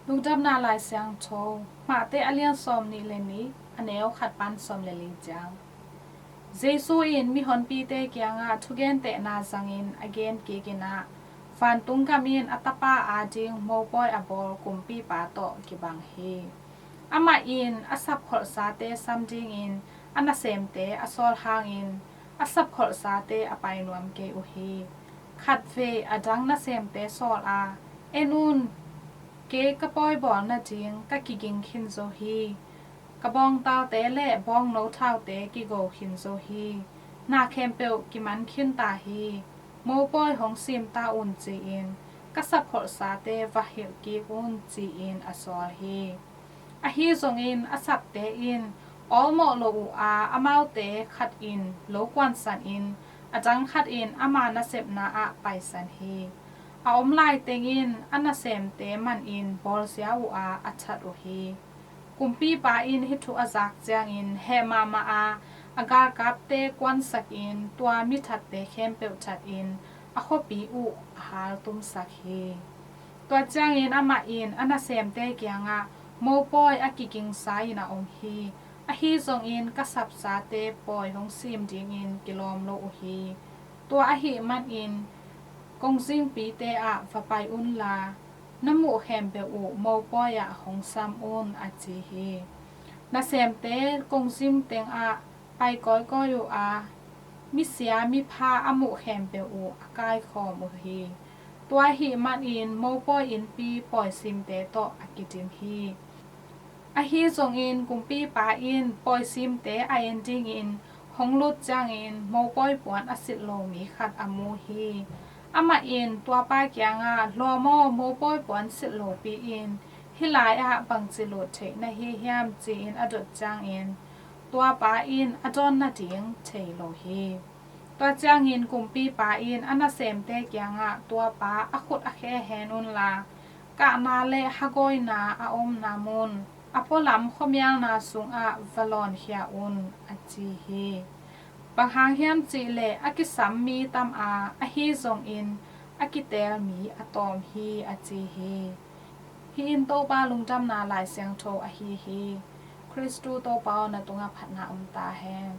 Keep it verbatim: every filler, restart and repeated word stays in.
Lungdamna Lai Siangtho, Mate a lian sawm nih le nih, a neu khat pan sawm le li ciang. Jesu in mihonpite kiangah thugentehna zangin a gen kikin ah, vantung gam in a tapa ading mopawi a bawl kumpipa tawh kibang hi. Amah in a sapkholhsate sam dingin a nasemte a sawl hangin a sapkholhsate a pai nuam kei uh hi. Khatvei a dang nasemte sawl a, en un, kei ka pawi bawl nading ka kiging khin zo hi. Ka bawngtalte le bawngno thaute kigo khin zo hi. Na khempeuh kiman khin ta hi. Mopawi hong sim ta un ci-in ka sapkholhsate va hilh kik un ci-in a sawl hi. Ahi zongin a sapte in awlmawh lo uh a, amaute khat in lo kuansan in a dang khat in ama nasepna ah paisan hi. A om laiteng in a nasemte man in bawlsia uh a, a that uh hi. Kumpipa in hih thu a zak ciangin heh mahmah a, a galkapte kuansakin tua mithatte khempeuh thatin a khuapi uh a haltumsak hi. Tua ciangin amah in a nasemte kiangah, mopawi a kigingsa in a om hi. Ahi zongin ka sapsate pawi hong sim dingin kilawm lo uh hi. Tua ahih manin kongzingpite ah va pai unla, na muh khempeuh uh mopawi ah hong sam un, a ci hi. Nasemte kongzing tengah pai kawikawi uh a, misia mipha a muh khempeuh uh a kaikhawm uh hi. Tua ahih manin mopawi innpi pawisimte tawh a kidim hi. Ahi zongin kumpipa in pawisimte a en dingin hong lut ciangin mopawi puan a silh lo mi khat a mu hi. Amah in tuapa kiangah, lawm aw, mopawi puan silh lopi in hih lai-ah bangci lut theih na hi hiam ci-in a dot ciangin tuapa in a dawn nading thei lo hi. Tua ciangin kumpipa in a nasemte kiangah, tuapa a khut a khe hen unla, kahna le hagawina a omna mun a pualam khuamialna sungah va lawnkhia un, a ci hi. Bang hang hiam cihleh a kisam mi tam a, ahi zongin a kiteel mi a tawm hi, a ci hi. Hih in Topa lungdamna Lai Siangtho ahi hi. Khristu Topa aw, na tungah phatna om ta hen.